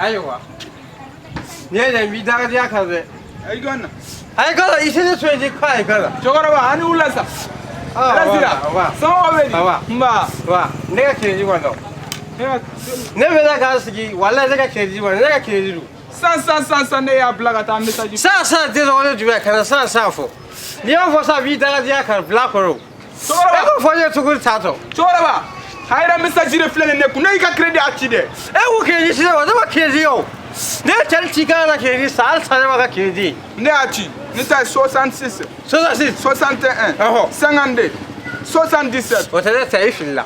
Ayiwa nin ye dɛ, n b'i dangadenya kan dɛ. I gɔnna. A ye kala, i se to yen, k'a ye kala. Cɛkɔrɔba, a ni wula sa. Hɛrɛ sira. Somɔgɔw bɛ di? Nba. Wa ne ka crédit kɔni, ne bɛ k'a sigi, walayi ne ka crédit kɔni, ne ka crédit don. San san san san, ne y'a bila ka taa message. San san tɛ sɔn, ne jumɛn ka na san san fɔ? N'i y'a fɔ sisan, b'i dangadenya kan bila kɔrɔ. Cɛkɔrɔba. E ko fɔ ne ye cogo di tan tɔ? Cɛkɔrɔba, a yɛrɛ message de filɛ nin ne kun, ne y'i ka crédit a ci dɛ. E ko crédit ci ne ma, ne ma crédit o. Ne ye cɛli ci k'a ka crédit san, halisa ne ma ka crédit. Ne y'a ci, ne ta ye 66. 66. 61. Ɔhɔ. 52 77. O tɛ ne ta, i filila.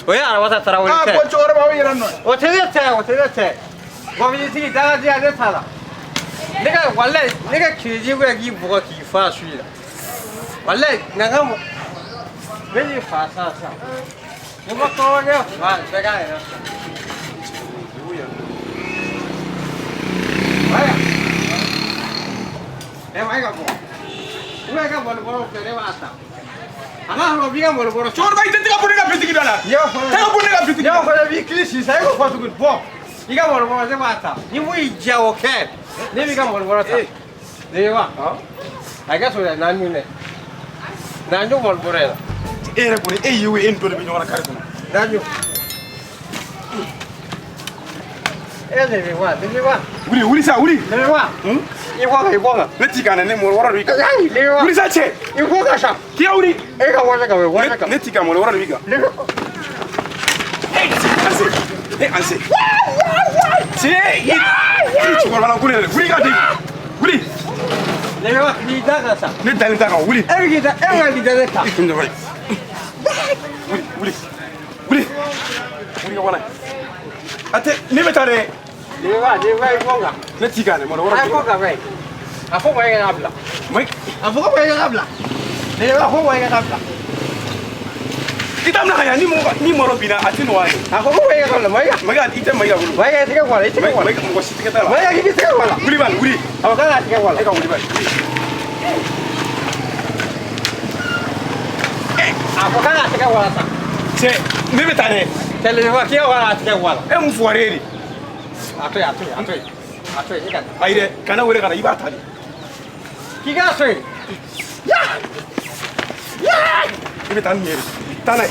O ye Arabata Tarawele Ah tɛ. bon, cɛkɔrɔba, o yɛrɛ nɔ ye. O tɛ ne ta, o tɛ ne tɛ. Mɔbilitigi dangadenya ne t'a la. Ne ka walayi, ne ka crédit ko k'i bugɔ k'i fa su in na. Walayi, na ka mɔ. Ne b'i fa sisan sisan. Ni ma kɔrɔkɛ fa, bɛɛ k'a yɛrɛ sɔrɔ. Mayiga. Ɛ Mayiga bɔ. Ou bien i ka malobɔrɔ filɛ, ne b'a ta. A n'a sɔrɔ b'i ka malobɔrɔ. Cɛkɔrɔba, i tɛ tɛgɛ bɔ ne ka bitigi da la. N'i y'a fɔ Tɛgɛ bɔ ne ka bitigi n'i y'a da la. fɔ ne b'i kili sisan, e ko fɔ tuguni bɔ. I ka malobɔrɔ ne b'a ta. Ni mun y'i diya o kɛ. Ne b'i ka malobɔrɔ ta. Ne wa? A kɛ sɔrɔ naani dɛ. Naani malobɔrɔ in na. E yɛrɛ kɔni, e ye o, e ni dɔ de bɛ ɲɔgɔn na kare kɔnɔ. Naani. E de bɛ wa? Ne bɛ wa? Wuli, wuli sa, wuli. Ne bɛ wa? I bɔ kan, i bɔ kan. Ne t'i kan dɛ, ne mɔgɔ wɔɔrɔ de b'i kan. Ayi, ne bɛ wa? Wuli sa cɛ. I bɔ kan sa. K'i ka wuli. E ka wari kan, wari kan. Ne t'i kan, mɔgɔ wɔɔrɔ de b'i kan. Ne bɛ. An se. E an se. Cɛ, i cɛkɔrɔba la ko ne yɛrɛ. Wuli ka di. Wuli. Ne bɛ wa? K'i da kan sa. Ne dalen t'a kan, wuli. E bɛ k'i da, e bɛ k'i da ne kan. I kun dɔ ye. Wuli, wuli. Wuli. Wuli ka bɔ n'a ye. A tɛ, ne bɛ taa dɛ. Ne bɛ wa? Ne bɛ wa? I bɔ kan. Ne t'i kan dɛ, mɔgɔ wɔɔrɔ A de bɔ b'i kan. kan bɛ. A fɔ Mayiga k'a bila. Mayiga. A fɔ ko Mayiga k'a bila. Ne bɛ wa? Fɔ Mayiga k'a bila. I t'a minɛ ka ɲa, ni mɔgɔ ni malo binna, a tɛ nɔgɔya ye. A fɔ ko Mayiga k'a bila, Mayiga. Mayiga, i tɛ Mayiga bolo. Mayiga, i tɛgɛ bɔ a la, i tɛgɛ bɔ a la. Mayiga, mɔgɔ si tɛgɛ t'a la. Mayiga, k'i tɛgɛ bɔ a la. Wuli bani, wuli. A fɔ k'a k'a tɛgɛ bɔ a la. E ka wuli bani. A fɔ k'a k'a tɛgɛ bɔ a la sa. Cɛ, ne bɛ taa dɛ. Cɛ, wa k'i ka k'a tɛgɛ bɔ a la. E mun fugari ye de? A to yen, a to yen, a to yen. A to yen, i ka taa. Ayi dɛ, kana wele ka na, i b'a ta de. K'i k'a to yen. I bɛ taa ni nin ye de. Taa n'a ye.